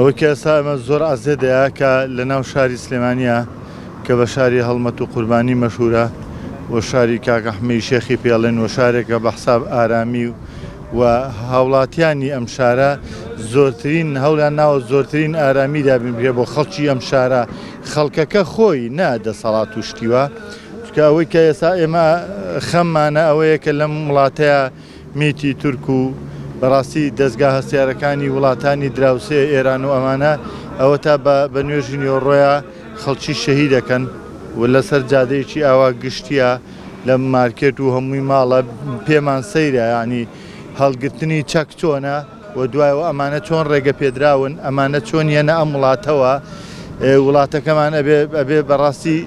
ئەوەی کە ئێستا ئێمە زۆر عەزێت دەیا کە لە ناو شاری سلێمانیە کە بە شاری هەڵمەت و قوربانی مەشهورە و شاری کاک ئەحمەی شێخی پێڵێن و شارێکە بە حساب ئارامی و هاوڵاتیانی ئەم شارە زۆرترین هەوڵیان ناوە زۆرترین ئارامی دابین بکرێت بۆ خەڵکی ئەم شارە خەڵکەکە خۆی نە دەسەڵات و شتیوە چونکە ئەوەی کە ئێستا ئێمە خەممانە ئەوەیە کە لەم وڵاتەیە میتی تورک و بەڕاستی دەزگا هەستیارەکانی وڵاتانی دراوسێ ئێران و ئەمانە ئەوەتا بە بە نوێژی نیۆڕۆیا خەڵکی شەهیدەکەن و لەسەر جادەیەکی ئاوا گشتیە لە مارکێت و هەمووی ماڵە پێمان سەیرە یعنی هەڵگرتنی چەک چۆنە و دوایەوە ئەمانە چۆن ڕێگە پێدراون ئەمانە چۆن یەنە ئەم وڵاتەوە وڵاتەکەمان ئەبێ ئەبێ بەڕاستی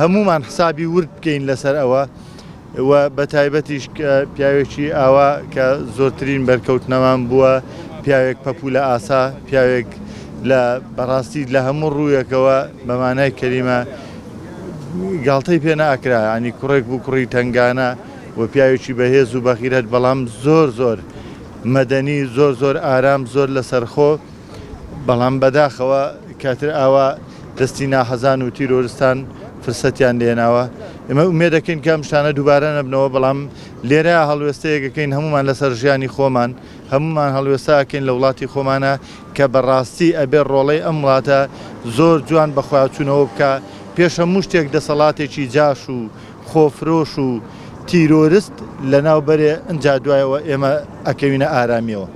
هەمومان حسابی ورد بکەین لەسەر ئەوە و بەتایبەتیش کە پیاوێکی ئاوا کە زۆرترین بەرکەوتنەمان بووە، پیاوێک پەپوولە ئاسا، پیاوێک لە بەڕاستی لە هەموو ڕوویەکەوە بە مانای کەلیمە گاڵتەی پێ ناکرا، یانی کوڕێک بوو کوڕی تەنگانە و پیاوێکی بەهێز و بەغیرەت، بەڵام زۆر زۆر مەدەنی، زۆر زۆر ئارام، زۆر لەسەرخۆ. بەڵام بەداخەوە کاتر ئاوا دەستی ناحەزان و تیرۆرستان فرسەتیان لێناوە ئێمە ئومێد دەکەین کە ئەم شتانە دووبارە نەبنەوە بەڵام لێرە هەڵوێستەیەک ئەکەین هەمومان لەسەر ژیانی خۆمان هەمومان هەڵوێستە ئەکەین لە وڵاتی خۆمانە کە بەڕاستی ئەبێ ڕۆڵەی ئەم وڵاتە زۆر جوان بەخۆیاچوونەوە بکا پێش هەموو شتێک دەسەڵاتێکی جاش و خۆفرۆش و تیرۆرست لەناو بەرێ ئنجا دوایەوە ئێمە ئەکەوینە ئارامیەوە.